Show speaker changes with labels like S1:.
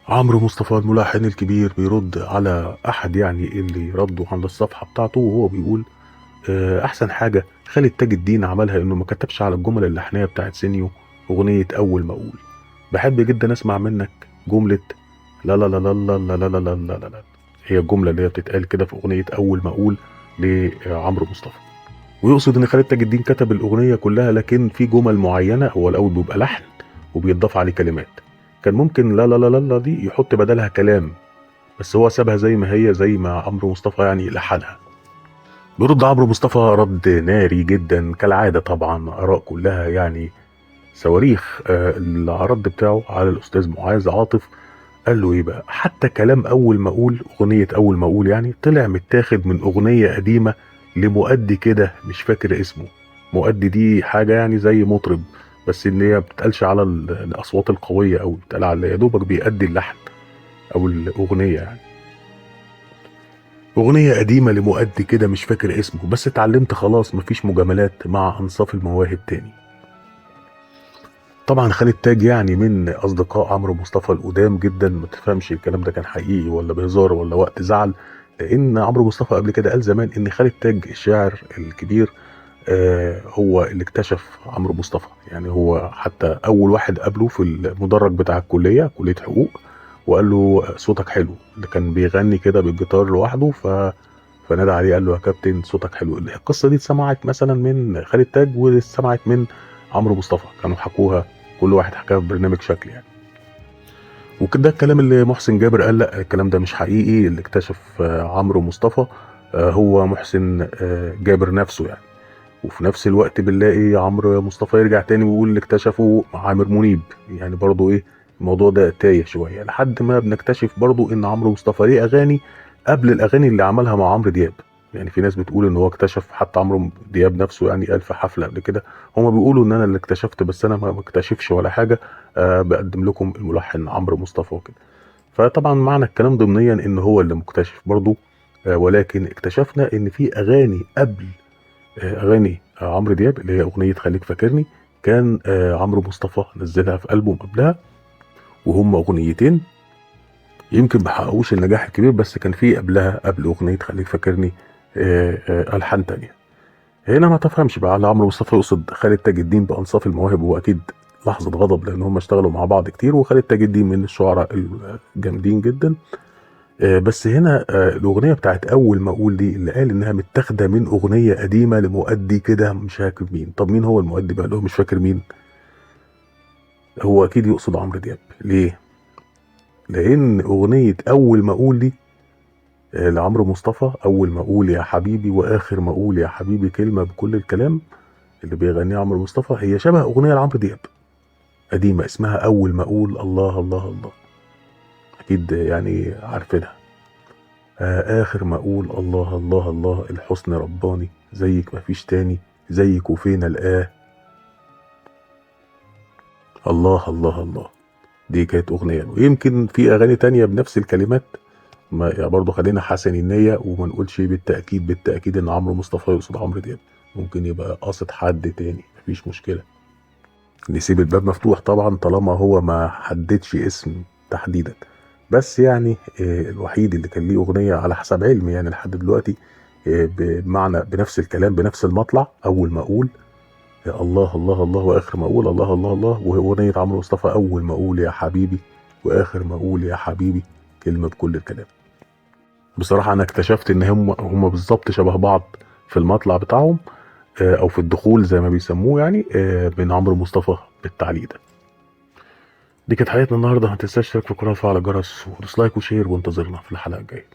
S1: عمرو مصطفى الملحن الكبير بيرد على أحد يعني اللي ردوا على الصفحة بتاعته، وهو بيقول أحسن حاجة خالد تاج الدين عملها إنه ما كتبش على الجمل اللحنية بتاعت سينيو أغنية أول ما أقول. بحب جدا أسمع منك جملة لا لا لا لا لا لا لا لا لا لا لا، هي الجملة اللي هي بتتقال كده في أغنية أول ما أقول لعمرو مصطفى. ويقصد إن خالد تاج الدين كتب الأغنية كلها، لكن في جمل معينة هو الأول بيبقى لحن وبيتضاف عليه كلمات، كان ممكن لا لا لا لا دي يحط بدلها كلام، بس هو سابها زي ما هي، زي ما عمرو مصطفى يعني لحنها. بيرد عمرو مصطفى رد ناري جدا كالعادة، طبعا آراء كلها يعني صواريخ. الرد بتاعه على الأستاذ معاذ عاطف قال له إيه بقى؟ حتى كلام أول ما أقول، أغنية أول ما أقول يعني طلع متاخد من أغنية قديمة لمؤدي كده مش فاكر اسمه. مؤدي دي حاجة يعني زي مطرب، بس إن هي بتقالش على الأصوات القوية أو بتقال على يا دوبك بيأدي اللحن أو الأغنية يعني. أغنية قديمة لمؤدي كده مش فاكر اسمه، بس اتعلمت خلاص مفيش مجاملات مع أنصاف المواهب تاني. طبعا خالد تاج يعني من أصدقاء عمرو مصطفى القدام جدا، ما تفهمش الكلام ده كان حقيقي ولا بهزار ولا وقت زعل، لأن عمرو مصطفى قبل كده قال زمان إن خالد تاج الشاعر الكبير هو اللي اكتشف عمرو مصطفى، يعني هو حتى أول واحد قابله في المدرج بتاع الكلية، كلية حقوق، وقال له صوتك حلو، اللي كان بيغني كده بالجيتار لوحده، فنادى عليه قال له يا كابتن صوتك حلو. القصة دي اتسمعت مثلا من خالد تاج واتسمعت من عمرو مصطفى، كانوا حكوها كل واحد حكاها في برنامج شكل يعني. وكده الكلام اللي محسن جابر قال لا الكلام ده مش حقيقي، اللي اكتشف عمرو مصطفى هو محسن جابر نفسه يعني. وفي نفس الوقت بنلاقي عمرو مصطفى يرجع تاني ويقول اللي اكتشفه عامر منيب، يعني برضو ايه الموضوع ده تايه شوية، لحد ما بنكتشف برضو ان عمرو مصطفى ليه اغاني قبل الاغاني اللي عملها مع عمرو دياب. يعني في ناس بتقول ان هو اكتشف حتى عمرو دياب نفسه، يعني قال في حفلة قبل كده هما بيقولوا ان انا اللي اكتشفت، بس انا ما اكتشفش ولا حاجة، بقدم لكم الملحن عمرو مصطفى وكده. فطبعا معنى الكلام ضمنيا ان هو اللي مكتشف برضو، ولكن اكتشفنا ان في اغاني قبل اغاني عمرو دياب اللي هي اغنية خليك فاكرني، كان عمرو مصطفى نزلها في ألبوم قبلها، وهم اغنيتين يمكن ما حققوش النجاح الكبير، بس كان في قبلها قبل اغنية خليك فاكرني الحان تانية. هنا ما تفهمش بقى على عمرو مصطفى يقصد خالد تاج الدين بانصاف المواهب، هو اكيد لحظة غضب لان هم اشتغلوا مع بعض كتير، وخالد تاج الدين من الشعراء الجامدين جدا. بس هنا الاغنية بتاعت اول ما اقول دي اللي قال انها متاخده من اغنية قديمة لمؤدي كده مش فاكر مين. طب مين هو المؤدي بقى اللي هو مش فاكر مين؟ هو اكيد يقصد عمرو دياب. ليه؟ لان اغنية اول ما اقول دي لعمرو مصطفى، اول ما اقول يا حبيبي واخر ما اقول يا حبيبي كلمة بكل الكلام اللي بيغنيها عمرو مصطفى، هي شبه اغنية لعمرو دياب قديمة اسمها اول ما اقول الله الله الله، اكيد يعني عارفينها. اخر ما اقول الله الله الله الحسن رباني زيك مفيش تاني زيك وفين الآه الله الله الله. دي كانت اغنية، ويمكن في اغاني تانية بنفس الكلمات، ما يعني برضه خلينا حسن النية وما نقولش بالتأكيد بالتأكيد ان عمرو مصطفى يقصد عمرو دياب، ممكن يبقى قاصد حد تاني مفيش مشكلة، نسيب الباب مفتوح طبعا طالما هو ما حددش اسم تحديدا. بس يعني الوحيد اللي كان ليه اغنية على حسب علمي يعني لحد دلوقتي بمعنى بنفس الكلام بنفس المطلع، اول ما اقول يا الله الله الله واخر ما اقول الله الله الله، واغنية عمرو مصطفى اول ما اقول يا حبيبي واخر ما اقول يا حبيبي كلمة بكل الكلام. بصراحة انا اكتشفت ان هم بالظبط شبه بعض في المطلع بتاعهم، او في الدخول زي ما بيسموه يعني، بين عمرو مصطفى بالتعليق ده. دي كانت حلقتنا النهارده، ما تنساش تشترك في القناة وتفعل الجرس ودوس like و share، وانتظرنا في الحلقة الجاية.